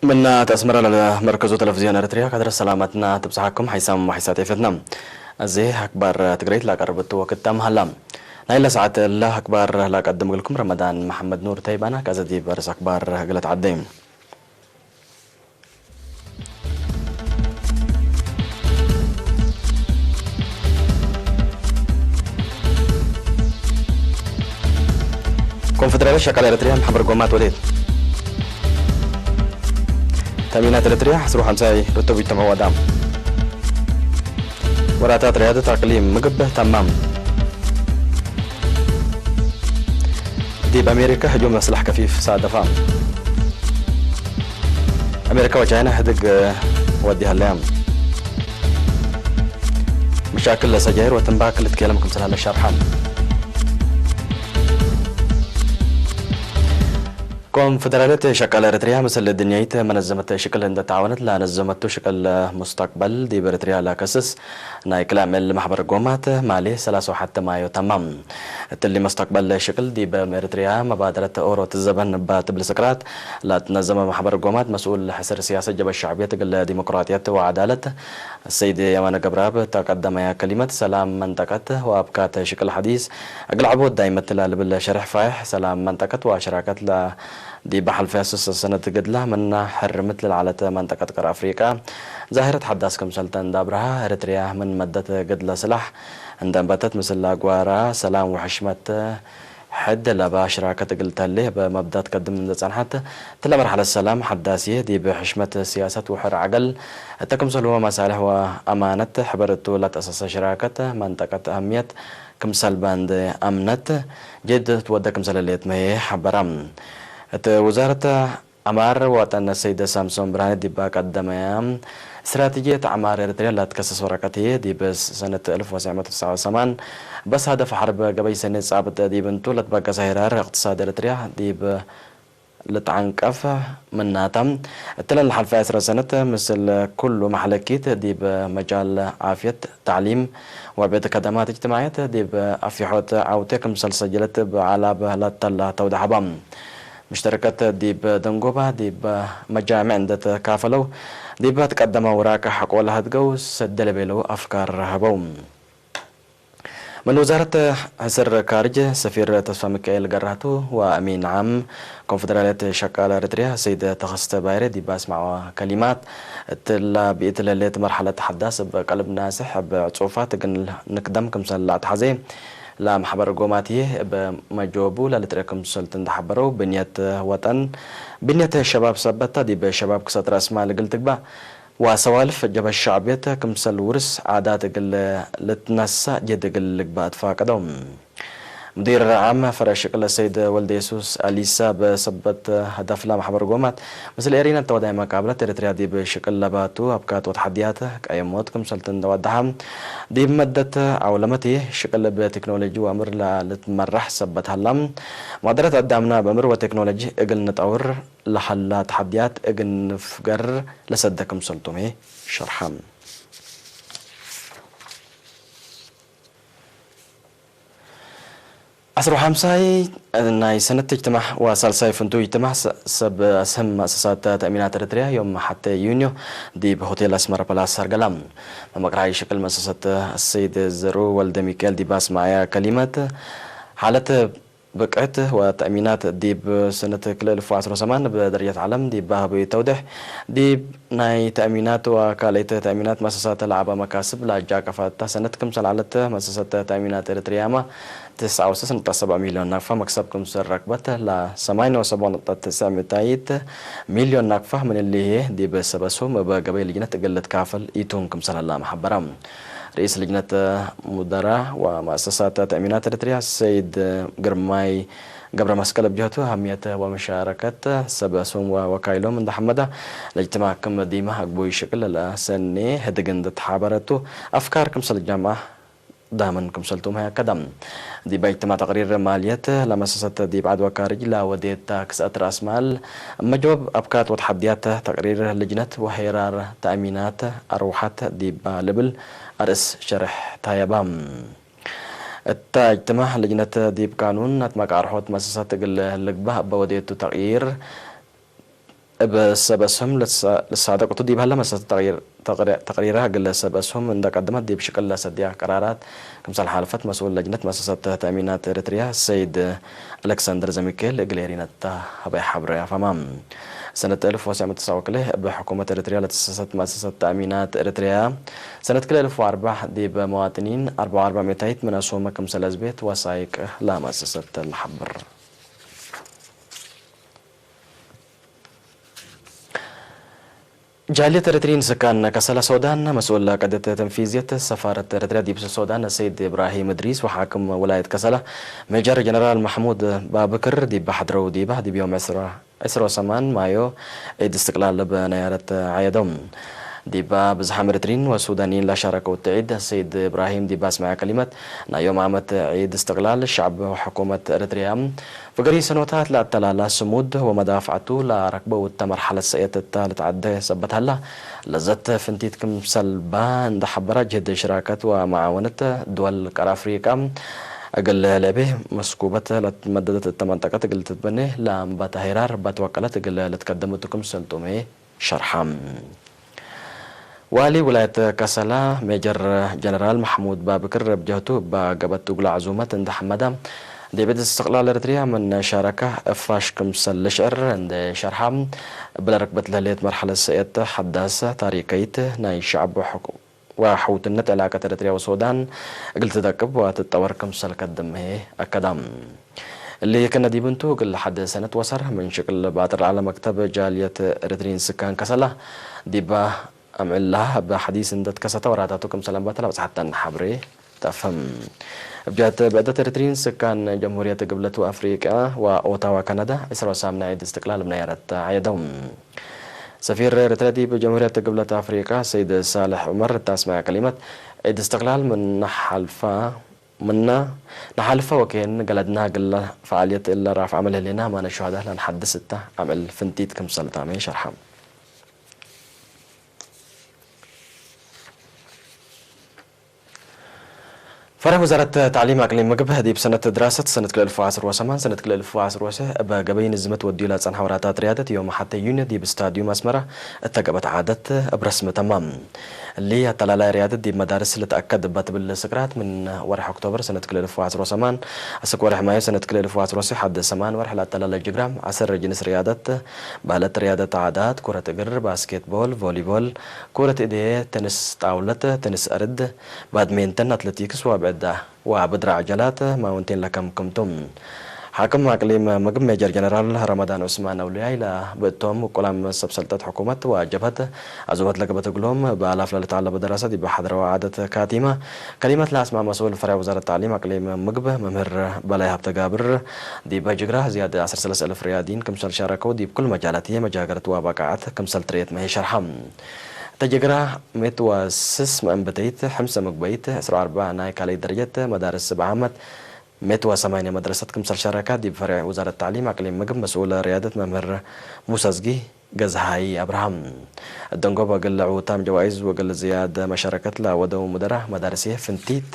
من تأسمر على مركز تلفزيون إريتريا كادر السلامتنا تبصحكم حيسام وحيسات يفتنا. أزي أخبار تقريت لا قربت وقت تام هلا. نايلة ساعة لا أخبار لا قدم لكم رمضان محمد نور تيبانا كازا دي بارس أخبار قلت عدين. ኮንፈደራል ሸቃል ኤርትርያ ማሕበር ጎማት ወዴት ተሚናት ኤርትርያ ዕስራ ሓምሳይ ርተቡ ይተመዋዳ ወራታት ርያደት ኣቅሊም ምግብ ተማም ዲብ ኣሜሪካ ሕጆ መስላሕ ከፊፍ ሳደፋ ኣሜሪካ ወቻይና ሕድግ ወዲሃለያ مشاكل سجاير وتنباك لتكلم كم سنة الشرحة. ኮንፈደራልየት ሸቃል ኤርትርያ፣ ምስል ድንያይት መነዘመት ሽቅል እንተተዓወነት፣ ላነዘመቱ ሽቅል ሙስታቅበል ዲብ ኤርትርያ ላከስስ ናይ ክላመል ማሕበር ጎማት ማሌ ሰላሳ ወሓደ ማዮ ተማም። እትሊ ሙስታቅበል ሽቅል ዲብ ኤርትርያ መባደረት ኦሮት ዘበን እባ ትብል ስቅራት ላትነዘመ ማሕበር ጎማት መስኡል ሕስር ስያሰ ጀበ ሻዕብየት ግለ ዲሞክራጥየት ወዓዳለት ሰይድ የማነ ገብረኣብ እታ ቀዳማያ ከሊመት ሰላም መንጠቀት ወኣብካት ሽቅል ሓዲስ እግል ዕቡድ ዳይመት ላልብል ሸርሕ ፋይሕ ሰላም መንጠቀት ወሸራከት ላ ዲባ ሓልፈያ ሱሰ ሰነት ግድላ ምና ሕርምት ልልዓለት መንጠቀት ቀር ኣፍሪቃ ዛሂረት ሓዳስ ክምሰልተ እንዳብርሃ ኤርትርያ ምን መደት ግድለ ስላሕ እንደንበተት ምስላ ጓራ ሰላም ወሕሽመት ሕድ ለባ ሽራከት እግል ተሌ በመብዳት ከድም እንዘ ጸንሐት ትለ መርሐለት ሰላም ሐዳስየ ዲብ ሕሽመት ስያሰት ውሕር ዐገል እተ ክምሰልዎ መሳልሕ ወአማነት ሕበርቱ ለተአሰሰ ሽራከት መንጠቀት አህምየት ክምሰል ባንድ አምነት ጀድ ትወደ ክምሰለሌት መሄ ሐበራ። እት ውዛረት አማር ዋጠን ሰይደ ሳምሶን ብርሃነ ዲባ ቀደመያ ስትራቴጂየት አማር ኤርትርያ ላትከሰስ ወረቀት ህየ ዲብ ሰነት አልፍ ወትስዕ ሚእቲ ወሰማን በስ ሀደፍ ሐርብ ገበይ ሰኔ ጻብጥ ዲብ እንቱ ለትበገሰ ሄራር እቅትሳድ ኤርትርያ ዲብ ልትዓንቀፍ ምናታ እትለን ለሐልፈ ዕስረ ሰነት ምስል ኩሉ ማሕለኪት ዲብ መጃል ዓፍየት፣ ታዕሊም ወዕቤት ከደማት እጅትማዕየት ዲብ አፊሖት ዓውቴ ክምሰል ሰጀለት ብዓላ በህላት ተላ ተውዳሐባ። ምሽተረከት ዲብ ደንጎባ ዲብ መጃምዕ እንደተካፈለው ዲብ ትቀደመ ውራቅ ሐቆ ለሀድገው ሰደለ ቤለው አፍካር ረሀበው። ምን ውዛረት ሕስር ካርጅ ሰፊር ተስፋ ሚካኤል ገራቱ ወአሚን ዓም ኮንፈደራልየት ሸቃል ኤርትርያ ሰይድ ተኸስተ ባይረ ዲብ አስማዕዋ ከሊማት እትላ ብኢት ለሌት መርሐለት ሐዳስ እብ ቀልብ ናስሕ እብ ዕጹፋት እግል ንክደም ክምሰል ለአትሐዜ ለማሕበር ጎማትዬ እብ መጆቡ ለልጥረ ክምሰልት እንደሐበረው ብንየት ወጠን ብንየት ሸባብ ሰበታ ዲብ ሸባብ ክሰት ረእስማል እግል ትግባእ ወሰዋልፍ ጀበ ሻዕብየት ክምሰል ውርስ ዓዳት እግል ልትነሳ ጀድ እግል ልግባእ ትፋቀደው። ሙዲር ዓም ፈረሽቅለ ሰይድ ወልደ የሱስ አሊሳ በሰበት ህደፍላ ማሕበር ጎማት ምስል ኤሪና ተወዳይ መቃብለት ኤርትርያ ዲብ ሽቅል ለባቱ አብካት ወተሐድያት ቀየሞት ክምሰልት እንደወዳሓ ዲብ መደት አውለመት ሽቅል ብቴክኖሎጂ ወእምር ልትመራሕ ሰበት ሀላ። ማደረት አዳምና በእምር ወቴክኖሎጂ እግል ንጠውር ለሀላ ተሐድያት እግል ንፍገር ለሰደ ክምሰልቱም ሸርሐ። ዐስራ ወሐምሳይ ናይ ሰነት እጅትማዕ ወሳልሳይ ፍንቱ እጅትማዕ ሰብ አስህም መእሰሳት ተእሚናት ኤርትርያ ዮም ሐተ ዩንዮ ዲብ ሆቴል አስመራ ፓላስ ሰርገላ መመቅራይ ሽቅል መእሰሰት ሰይድ ዘሩ ወልደ ሚካኤል ዲብ አስማያ ከሊመት ሓለት ብቅዕት ወተእሚናት ዲብ ሰነት ክልተ አልፍ ወዐስራ ሰማን ብደረጀት ዓለም ዲብ ባህበዩ ተውድሕ ዲብ ናይ ተእሚናት ወካልአይት ተእሚናት መሰሰተ ለዓባ መካስብ ለአጃቀፋታ ሰነት ክምሰል ዐለት መሰሰተ ተእሚናት ኤርትርያማ ትስዓ ወሰስ ነጥቢ ሰብዓ ሚልዮን ናቅፋ መክሰብ ክምሰል ረክበት ለሰማንያ ወሰብዓ ነጥቢ ትስዕ ሚእታይት ሚልዮን ናቅፋ ምን እሊሄ ዲብ ሰበሱም እብ ገበይ ልጅነት እግል ልትካፈል ኢቱን ክምሰል ሀላ መሐበራ። ርኢስ ልጅነት ሙደራ ወመእሰሳት ተእሚናት ኤርትርያ ሰይድ ግርማይ ገብረ መስቀል እብ ጀህቱ፣ አህምየት ወመሻረከት ሰብ ሱም ወወካይሎም እንዳ ሐመዳ፣ ለእጅትማዕ ክም ዲማ አግቡይ ሽቅል ለሰኔ ህድግ እንድትሓበረቱ፣ አፍካር ክምሰል ጃምዓ ዳምን ክምሰልቱም ሀያከዳ። ዲብ እጅትማዕ ተቅሪር ማልየት ለመሰሰት ዲብ ዐድ ወካርጅ ለወዴታ ክስአት ረአስ ማል፣ መጅበብ አብካት ወተሐድያት ተቅሪር ልጅነት ወሄራር ተእሚናት አርውሐት ዲባ ልብል አርእስ ሸርሕ ታየባ። እታ እጅትማዕ ልጅነት ዲብ ቃኑን አትመቃርሖት መሰሰት እግል ልግባእ እበ ወዴቱ ተቅይር እብ ሰብ እስሁም ልሳደቅቱ ዲብ ሀለ መሰሰት ተቅሪራ፣ እግል ሰብ እስሁም እንደ ቀድመት ዲብ ሽቅል ለሰድያ ቀራራት ክምሰል ሓልፈት መስኡል ለጅነት መሰሰት ተእሚናት ኤረትርያ ሰይድ ኣለክሳንደር ዘሚካኤል እግል ኤሪነታ ሀበይ ሓብረ ያፋማ። ሰነት እልፍ ወሰዕ ምትሳወክለ እብ ሕኩመት ኤረትርያ ለተሰሰት መሰሰት ተእሚናት ኤረትርያ ሰነት ክለ እልፍ ወአርባዕ ዲብ መዋጥኒን አርባ ወአርባዕ ሜታይት ምን አሶመ ክምሰል አዝቤት ወሳይቅ ለመሰሰት ለሐብር። ጃልየት ኤረትሪን ስካን ከሰላ ሶዳን መስኡል ቀደት ተንፊዝየት ሰፋረት ኤረትርያ ዲብ ሶዳን ሰይድ ኢብራሂም እድሪስ ወሓክም ውላየት ከሰላ ሜጀር ጀነራል ማሕሙድ ባብክር ዲብ ባሕድረው ዲባ ዲብ ዮም ዕስራ ዕስራ ወሰማን ማዮ ዒድ እስትቅላል ብነያረት ዓየዶም። ዲባ ብዝሓም ኤረትሪን ወሱዳኒን ላሻረከው ትዒድ ሰይድ ኢብራሂም ዲባ ስማያ ከሊመት ናይ ዮም ዓመት ዒድ እስትቅላል ሸዕብ ወሕኩመት ኤረትርያ ፍገሪ ሰኖታት ለአተላላ ስሙድ ወመዳፍዐቱ ለአረክበው እተ መርሐለት ሰእየት እተ ልትዓደ ሰበት ሀላ፣ ለዘት ፍንቲት ክምሰልባ እንደ ሐበራ ጅህድ ሽራከት ወመዓወነት ድወል ቀር አፍሪቃ እግል ልዕቤ መስኩበት ለትመደደት እተ መንጠቀት እግል ትትበኔ ለአንበተ ሄራር በትወቀለት እግል ልትከደም እቱ ክምሰል ጡሜ ሸርሐ። ዋሊ ውላየት ከሰላ ሜጀር ጀነራል ማሕሙድ ባብክር እብ ጀህቱ እባ ገበት እጉላ ዕዙመት እንደ ሐመዳ፣ ዲብ ዒድ እስትቅላል ኤረትርያ ምን ሻረካ እፋሽ ክምሰል ልሽዕር እንደ ሸርሐ፣ እብለ ርክበት ለህሌት መርሐለት ሰእየት ሐዳስ ታሪከይት ናይ ሸዕብ ወሕውትነት ዕላቀት ኤረትርያ ወሶዳን እግል ትደቅብ ወትጠወር ክምሰል ከድም ህዬ አከዳ። እሊ ከነ ዲብ እንቱ እግል ሐደ ሰነት ወሰር ምን ሽቅል ባጥር ዐለ መክተብ ጃልየት ኤረትሪን ስካን ከሰላ ዲባ አምዕል ለሀ እብ ሐዲስ እንደ ትከሰተ ወራታቱ ክምሰል አንባተ ለአብጽሐተን ሐብሬ ተፍህም። እብ ጀህት ብዕደት ኤረትሪን ስካን ጀምሁርየት ግብለት ወአፍሪቅያ ወኦታዋ ካናዳ ዕስራ ወሳምና ዒድ እስትቅላል እብ ነያረት ዐየደው። ሰፊር ኤረትርያ ዲብ ጀምሁርየት ግብለት አፍሪቃ ሰይድ ሳልሕ ዑመር እተ አስመዐ ከሊመት፣ ዒድ እስትቅላል ምነ ሐልፋ ምነ ነሐልፈ ወኬን ገለድና እግለ ፈዓልየት እለ ራፍዐ ምን ህሌና አማነ ሹሀዳ ለንሐድስ እተ አምዕል ፍንቲት ክምሰል ታሜ ሸርሐ። ፈረህ ውዛረት ተዕሊም አቅሊም ምግብ ዲብ ሰነት ድራሰት ሰነት ክልኤ እልፍ ወዐስር ወሰማን ሰነት ክልኤ እልፍ ወዐስር ወሰዕ እበ ገበይ ንዝመት ወድዩ ለጸንሐ ወራታት ርያደት ዮም ሐተ ዩኒ ዲብ ስታድዩም አስመራ እተገበት ዓደት እብ ረስሚ ተማም። እሊ አተላላይ ርያደት ዲብ መዳርስ ልትአከድ እበ ትብል ስቅራት ምን ወርሕ ኦክቶበር ሰነት ክልኤ እልፍ ወዐስር ወሰማን አስክ ወርሕ ማዮ ሰነት ክልኤ እልፍ ወዐስር ወሰዕ ሐደ ሰማን ወርሕ ለአተላለ ጅግራ ዐሰር ጅንስ ርያደት በህለት ርያደት ዓዳት፣ ኩረት እግር፣ ባስኬትቦል፣ ቮሊቦል፣ ኩረት እዴ፣ ተንስ ጣውለት፣ ተንስ አርድ፣ ባድሜንተን፣ አትለቲክስ ወብዕዳ ወብድር ዐጀላት ማውንቴን ለከምክምቱ። ሓክም አቅሊም ምግብ ሜጀር ጀነራል ረመዳን ዑስማን አውልያይ ለብእቶም ቁላም ሰብ ሰልጠት ሕኩመት ወጀብሀት አዝወት ለገበት እግሎም በአላፍ ለልትዓለበ ደረሰ ዲብ ሐድረ ወዓደት ካቲመ ከሊመት ለአስማዕ መስኡል ፈርዕ ውዛረት ተዕሊም አቅሊም ምግብ መምህር በላይ ሀብተጋብር ዲብ ጅግራ ዝያድ ዐሰርተ ሰለስተ እልፍ ርያዲን ክምሰል ሻረከው ዲብ ኩል መጃላት መጃገረት ወበቃዓት ክምሰል ትርኤት መሄ ሸርሐ። እተ ጅግራ ሜት ወስስ መእንበተይት፣ ሕምሰ ምግበይት፣ ዕስራ ወአርባዕ ናይ ካልኣይ ደረጀት መዳርስ ብዓመት፣ ሜት ወሰማንያ መድረሰት ክምሰል ሸረካ ዲብ ፈርዕ ውዛረት ተዕሊም አቅሊም ምግብ መስኡል ርያደት መምህር ሙሰ እዝጊ ገዝሃይ አብርሃም። እደንጎብ እግል ዕዉታም ጀዋይዝ ወእግል ዝያድ መሸረከት ለአወደው ሙደራ መዳርስ ፍንቲት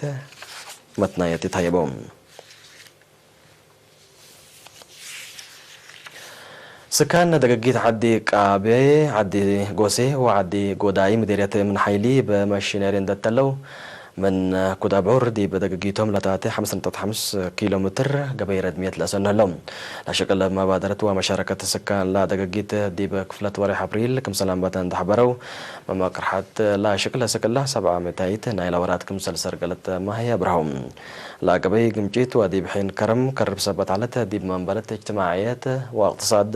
መትናየት ይታየበው። ስካን ደገጊት ዓዲ ቃቤ፣ ዓዲ ጎሴ ወዓዲ ጎዳይ ምዴርየት እምን ሓይሊ ብመሽነሪ እንደተለው ምን ኩዳብዑር ዲብ ደገጊቶም ለታተ ሓምስ ነጥብ ሓምስ ኪሎ ሜትር ገበይ ረድምየት ለእሰነሎም። ለሽቅል መባደረት ወመሻረከት ስካን ለደገጊት ዲብ ክፍለት ወሬሕ አፕሪል ክምሰል አንበተ እንደሐበረው መመቅርሐት ለሽቅል ስቅላ ሰብዓ ሜታይት ናይ ለወራት ክምሰል ሰርገለት ማህይ አብርሃው። ለአገበይ ግምጪት ወዲብ ሒን ከረም ከርብ ሰበት ዐለት ዲብ መንበረት እጅትማዕየት ወእቅትሳድ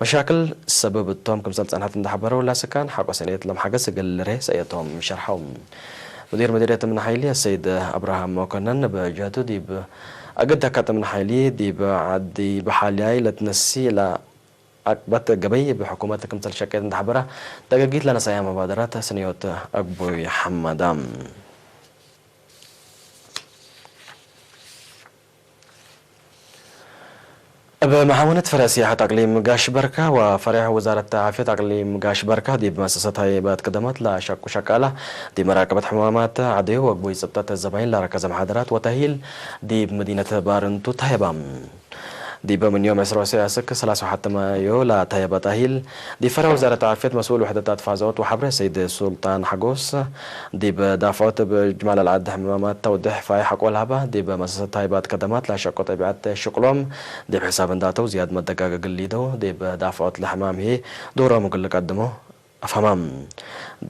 መሻክል ሰብብ እቶም ክምሰል ጸንሐት እንደሐበረው ለስካን ሐቆ ሰኔት ለምሓገስ እግል ሬ ሰእየቶም ሸርሐው። ሙዲር መዲርየት እምን ሓይሊ አሰይድ አብርሃም መኮነን በጀቱ ዲብ አገድ አካጥ እምን ሓይሊ ዲብ ዓዲ በሓልያይ ለትነሲ ለአቅበት ገበይ ብሕኩመት ክምሰል ሸቄት እንደሐበራ ደገጊት ለነሳያ መባደራት ስንዮት አግቡይ ሐመዳ። እብ መዓውነት ፈረስ ሲያሐት አቅሊም ጋሽ በርካ ወፈሪሕ ውዛረት ዓፍየት አቅሊም ጋሽ በርካ ዲብ መሰሰት ሃይባት ቅደመት ለሸቁ ሸቃላ ዲብ መራቀበት ሕማማት ዓደዩ ወግቡይ ጽብጠት ዘባይን ለረከዘ መሓደራት ወተሂል ዲብ መዲነት ባርንቱ ተሄባም። ዲበ ምንዮም ዕስራ ወሰያስክ ሰላሳ ወሓተ ማዮ ላታየ በጣሂል ዲፈራ ወዛረት ዓፍየት መስኡል ውሕደታት ፋዛኦት ወሓብረ ሰይድ ሱልጣን ሓጎስ ዲበ ዳፍዖት ብጅማል ኣልዓድ ሕማማት ተውድሕ ፋይ ሓቆል ሃባ ዲበ መሰሰት ሃይባት ከደማት ላሸቆ ጠቢዓት ሽቅሎም ዲብ ሕሳብ እንዳተው ዝያድ መደጋገግል ሊደው ዲበ ዳፍዖት ለሕማም ሄ ዶሮም ግል ቀድሞ ኣፋማም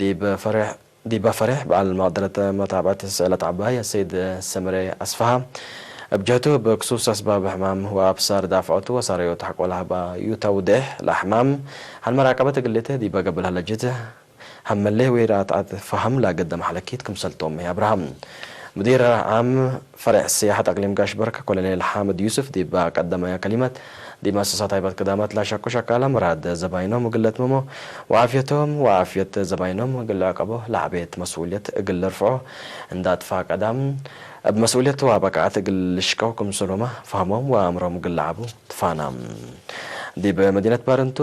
ዲበ ፈርሕ ዲበ ፈርሕ በዓል መቕደረት መታብዐት ስዕለት ዓባይ ሰይድ ሰመረ ኣስፋሃ እብ ጀህቱ ብክሱስ ኣስባብ ሕማም ወኣብሳር ዳፍዖቱ ወሳረዮ ተሕቆል ሃባ ዩተውድሕ ለሕማም ሀልመራቀበት ግሌተ ዲበ ገብል ሀለጅት ሀመሌ ወይራትዓት ፈሃም ላገደ ማሕለኪት ክምሰልቶም ኣብርሃም ሙዲር ዓም ፈርሕ ስያሕት ኣቅሊም ጋሽ በርክ ኮሎኔል ሓምድ ዩስፍ ዲባ ቀዳማያ ከሊማት ዲብ መሰሳት ሃይባት ቀዳማት ላሻኩ ሻካላ ምራድ ዘባይኖም ግለት መሞ ወዓፍየቶም ወዓፍየት ዘባይኖም ግል ዕቀቦ ላዕቤት መስኡልየት እግል ርፍዖ እንዳጥፋ ቀዳም እብ መስኡልየት ወበቅዓት እግል ልሽቀው ክምስሎማ ፋህሞም ወኣእምሮም ግል ለዓቡ ትፋና ዲብ መዲነት ባረንቱ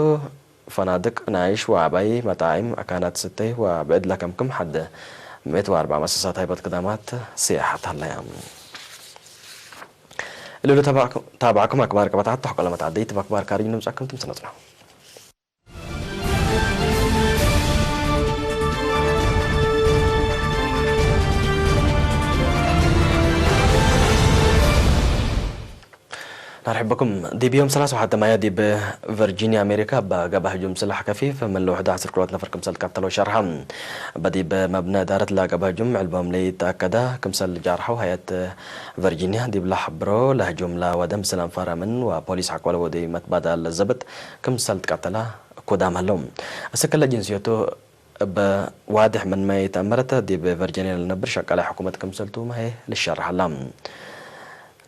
ፈናድቅ ናይ ሽዋዕባይ መጣዒም ኣካናት ስተይ ወብዕድ ለከምክም ሓደ ምእት ወኣርብዓ መሰሳት ሃይበት ክዳማት ስያሓት ሃለያ። እልሉ ታባዕኩም ኣክባር ቀባታት ተሕቆለመት ዓደይ ትባክባር ካርጅ ንምጻኩም ትምስነጽና። ናርሕበኩም ዲብ ዮም ሰላሳ ወሓደ ማዮ ዲብ ቨርጂኒያ ኣሜሪካ በገባ ህጁም ስላሕ ከፊፍ መለውሕዶ ዓሰርተ ክልተ ነፈር ክምሰል ቀተሎ ሸርሓ። በዲብ መብነ እዳረት ለገባ ህጁም ዕልቦም ለይተኣከዳ ክምሰል ጃርሐው ሀየት ቨርጂኒያ ዲብ ላሕብሮ ለህጁም ለወደ ምስል ኣንፋራምን ወፖሊስ ሓቆለ ወዲ መትባዳ ለዘብጥ ክምሰል ትቀተላ እኩዳም ሀለው። እስከለ ጅንስዮቱ እብ ዋድሕ ምን ማይ ተአመረተ ዲብ ቨርጂኒያ ለነብር ሸቃላይ ሕኩመት ክምሰልቱ ማሄ ልሸርሐላ።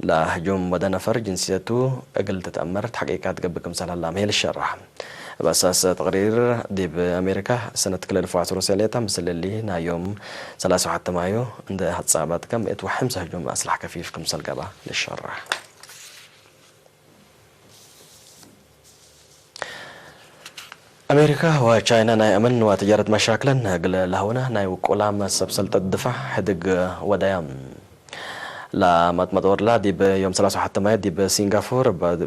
ለህጁም ወደ ነፈር ጅንስየቱ እግል ትተአመር ተሕቂቃት ገብእ ክምሰል ሀላ ማሄ ልሸርሐ። እብ አሳስ ተቅሪር ዲብ አሜሪካ ሰነት ክልል ፎዓት ሩስያ ሌታ ምስል እሊ ናይ ዮም ሰላሳ ወሓተ ማዮ እንደ ሀጻባት ከም እት ወሐምሰ ህጁም አስላሕ ከፊፍ ክምሰል ገባ ልሸርሐ። ኣሜሪካ ወቻይና ናይ ኣመን ወትጃረት መሻክለን እግል ለህውና ናይ ውቁላም ሰብ ሰልጠት ድፋዕ ሕድግ ወደያ። ለመጥመጥ ወርላ ዲብ ዮም ሰላሳ ወሓተ ማይ ዲብ ሲንጋፎር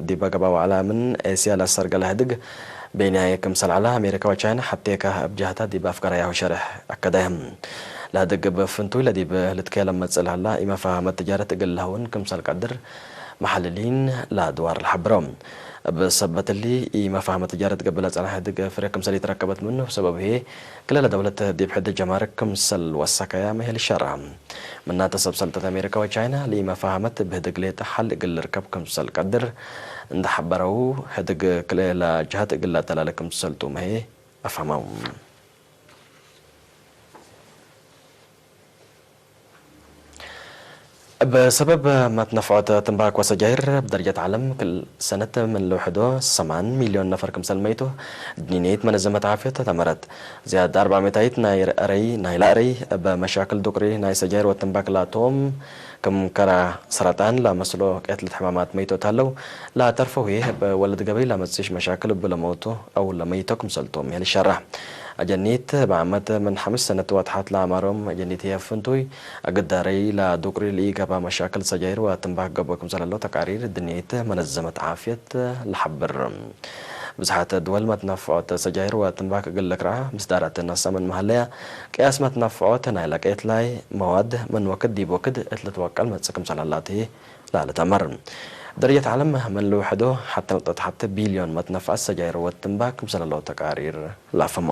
ዲብ ገባ ዋዕላ ምን ኤስያ ለሰርገለ ሕድግ ቤንያየ ክምሰል ዓላ ኣሜሪካ ወቻይና ሓቴካ እብ ጃህታ ዲብ ኣፍጋራያሁ ሸርሕ ኣከዳያ። ለሕድግ እብ ፍንቱይ ለዲብ ልትከየ ለመጽእ ለህላ ኢመፋሃመት ትጃረት እግል ለህውን ክምሰል ቀድር መሓልሊን ለአድዋር ለሐብሮ። እብ ሰበት እሊ፣ ኢመፋህመት ትጃረት ገብእ ለጸንሐ ሕድግ ፍሬ ክምሰል ኢትረከበት ምኑ፣ ሰበብ ህዬ፣ ክልለ ደውለት ዲብ ሕድ ጀማርክ ክምሰል ወሰከያ መሄል ሸራ። ምናተ ሰብ ሰልጠት አሜሪካ ወቻይና፣ ለኢመፋህመት እብ ህድግ ሌጠ ሐል እግል ልርከብ ክምሰል ቀድር፣ እንደ ሐበረው፣ ሕድግ ክልኤ ለጀሀት እግል ለአተላለ ክምሰልቱ መሄ አፋማው። እብ ሰበብ መትነፍዖት ትንባክ ወሰጃይር፣ ብደረጀት ዓለም ክል ሰነት ምን ልውሕዶ ሰማን ሚልዮን ነፈር ክምሰል መይቱ፣ ድኒንየት መነዘመት ዓፍየት ተመረት። ዝያድ አርባዕ ሚእታይት ናይ ረይ፣ ናይ ላእረይ፣ እብ መሻክል ዱቅሪ ናይ ሰጃይር ወትንባክ ላቶም፣ ክም ከራ ሰረጣን ላመስሎ ቀትልት ሕማማት መይቶ ታለው፣ ላተርፈው ህዬ እብ ወለድ ገበይ ላመጽሽ መሻክል እብ ለመውቱ አው ለመይቶ ክምሰልቶም የልሸራ። አጀኒት በዓመት ምን ሐምስ ሰነት ወትሐት ለአማሮም አጀኒት ህዬ ፍንቱይ አግዳረይ ለዱቅሪ ለኢገባ መሻክል ሰጃይር ወትንባክ ገብኦ ክምሰለሎ ተቃሪር ድንየት መነዘመት ዓፍየት ለሐብር። ብዝሓት ድወል መትነፍዖት ሰጃይር ወትንባክ እግል ልክርዓ ምስዳራት ነሰ ምን መሀለያ ቅያስ መትነፍዖት ናይ ለቀየት ላይ መዋድ ምን ወክድ ዲብ ወክድ እት ልትወቀል መጽእ ክምሰለላት ለልተአመር። ደረጀት ዓለም ምን ልውሕዶ ሐተ ነጥብ ሐተ ቢልዮን መትነፍዐት ሰጃይር ወትንባክ ክምሰለሎ ተቃሪር ላፈሞ።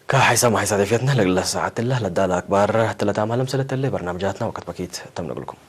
ከሓይሳ መሓይሳ ደፍየትና ለግለ ሰዓት እላ ለዳላ አክባር ትለታ ማለም ሰለተለ በርናምጃትና ወቀት በኪት ተምነግልኩም።